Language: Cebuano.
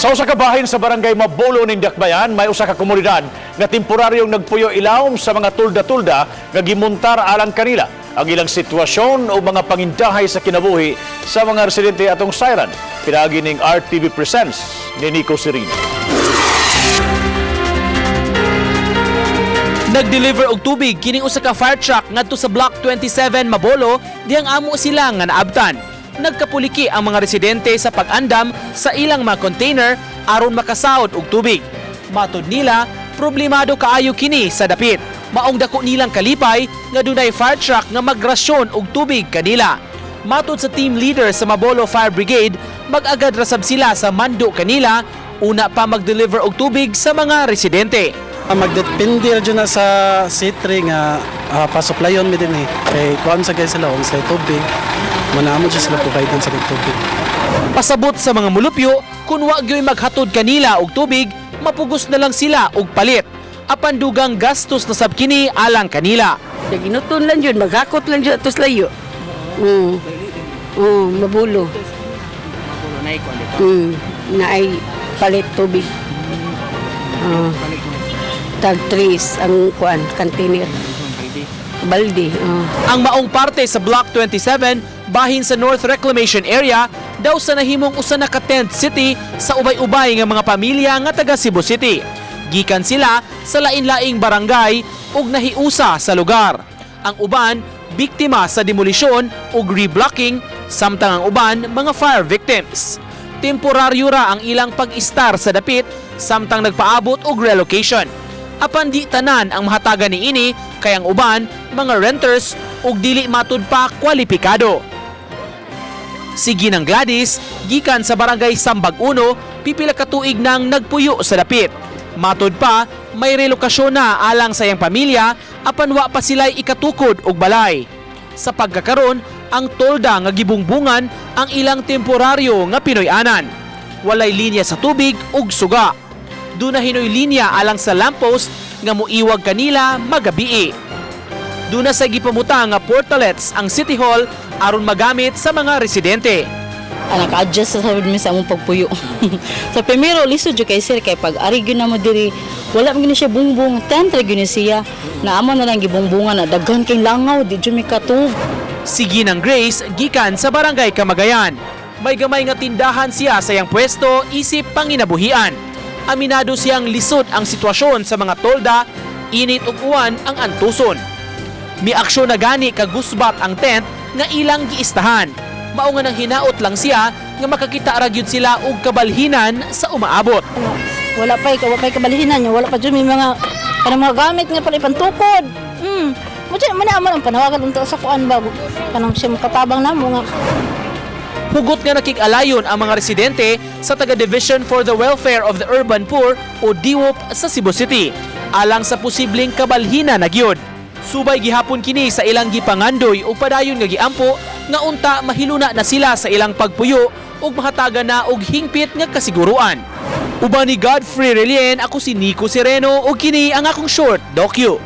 Sa usa ka bahin sa barangay Mabolo ning Dakbayan, may usa ka komunidad nga temporaryong nagpuyo ilawom sa mga tulda-tulda nga gimuntar alang kanila. Ang ilang sitwasyon o mga pangindahay sa kinabuhi sa mga residente atong sayran. Pinaagi ning RTV Presents ni Nico Serino. Nag-deliver og tubig kining usa ka fire truck ngadto sa Block 27 Mabolo dihang amo sila nga naabtan. Nagkapuliki ang mga residente sa pag-andam sa ilang mga container aron makasaod og tubig. Matod nila, problemado kaayo kini sa dapit. Maong dako nilang kalipay nga dunay fire truck nga magrasyon og tubig kanila. Matod sa team leader sa Mabolo Fire Brigade, mag-agad rasab sila sa mando kanila una pa mag-deliver og tubig sa mga residente. Magdepende ra jud na sa C3 nga pasuplayon mi dinhi kay kuan sa kay sila unsay tubig manamo jud sila provide sa tubig. Pasabot sa mga mulupyo, kung wa gyoy maghatod kanila og tubig, mapugos na lang sila og palit. Apan dugang gastos na sab kini alang kanila. Ginuton lang yun, maghakot lang yun atos layo. Mabulo. Naay palit tubig. Tag tres ang kuan, container. Balde. Ang maong parte sa Block 27, bahin sa North Reclamation Area, daw sa nahimong usa na ka tent city sa ubay-ubay nga mga pamilya nga taga Cebu City. Gikan sila sa lain-laing barangay ug nahiusa sa lugar. Ang uban biktima sa demolisyon ug reblocking, samtang ang uban mga fire victims. Temporaryo ra ang ilang pag-istar sa dapit samtang nagpaabot og relocation. Apan di tanan ang mahatagan niini kay ang uban mga renters ug dili matud pa kwalipikado. Si Ginang Gladys, gikan sa barangay Sambag 1, pipila ka tuig nang nagpuyo sa dapit. Matod pa, may relokasyon na alang sa iyang pamilya apan wa pa sila'y ikatukod og balay. Sa pagkakaron, ang tolda nga gibungbungan ang ilang temporaryo nga Pinoy-anan. Walay linya sa tubig ug suga. Duna hinoy linya alang sa lamppost nga muiwag kanila magabii. Duna sa gipamuta nga portalets ang City Hall aron magamit sa mga residente. Naka-adjust sa sabid mi sa among pagpuyo. Sa primero lisod jud kay sir kay pag ari gyud na mo diri, wala man gyud ni siya bungbong, tent ra gyud ni siya. Na amo na lang gibungbungan na daghan kay langaw, di jud mi katub. Si Ginang Grace gikan sa Barangay Kamagayan. May gamay nga tindahan siya sa iyang pwesto isip panginabuhian. Aminado siyang lisod ang sitwasyon sa mga tolda, init ug uwan ang antuson. Miaksyon na gani kagusbat ang tent nga ilang giistahan. Mao nga nang hinaot lang siya nga makakita ra gyud sila og kabalhinan sa umaabot. Wala pa'y kabalhinan niya, wala pa dyan may mga kanang mga gamit nga pala ipantukod. Mo dyan, man naman ang panawagan unta sa kuan ba kanang siya makatabang namo nga. Hugot nga nakig-alayon ang mga residente sa taga Division for the Welfare of the Urban Poor o DWOP sa Cebu City alang sa posibleng kabalhina na gyud. Subay gihapon kini sa ilang gipangandoy ug padayon nga giampo nga unta mahiluna na sila sa ilang pagpuyo ug mahatagan na og hingpit nga kasiguruan. Uban ni Godfrey Relien, ako si Nico Sereno ug kini ang akong short docu.